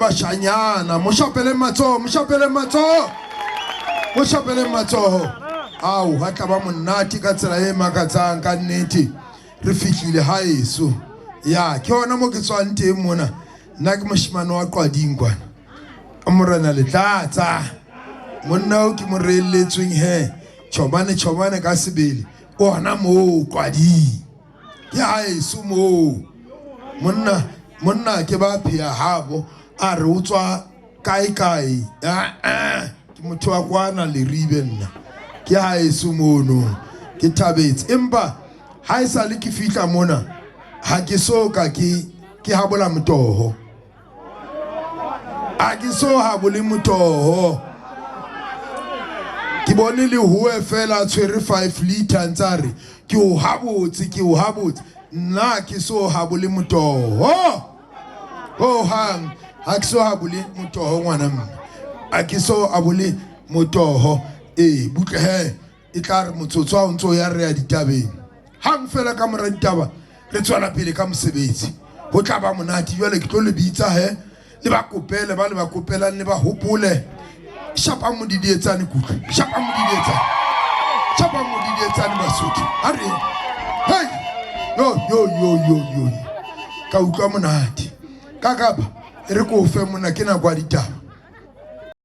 bashanyana. Mo shapeleng matsoho, mo shapeleng matsoho, mo shapeleng matsoho. Ao, ha tla ba monate ka tsela e makatsang ka nnete. Re fihlile haeso. Ya, ke hona mo ke tswang teng mona. Nna ke moshemane wa Qwading kwana. Morena Letlatsa. Monna o ke mo reelletsweng he. Tjhobane tjhobane ka sebele. O hona moo Qwading. Ke haeso moo. Monna monna ke ba phea habo a re o tswa kae kae. Ah ah ke motho wa kwana Leribe nna. Ke haeso mono. Ke thabetse empa ha e sale ke fihla mona ha ke so ka ke ke habola motoho. A ke so habole motoho. Ke bone lehoe fela a tshwere 5 liter ntse a re ke o habotse ke o habotse. Nna ke so habole motoho. Ho hang ha ke so habole motoho ngwana mme. A ke so habole motoho. Ee butle he e tla re motsotso ha o ntse o ya re ya ditabeng. Hang fela ka mora ditaba re tswela pele ka mosebetsi. Ho tla ba monate jwale ke tlo le bitsa he le ba kopele ba le ba kopelang le ba hopole. Shapang modidietsane kutlwe. Shapang modidietsane. Shapang modidietsane Basotho. A re hey yo yo yo yo yo. Ka utlwa monate. Ka kapa e re ko fe mona ke nako ya ditaba.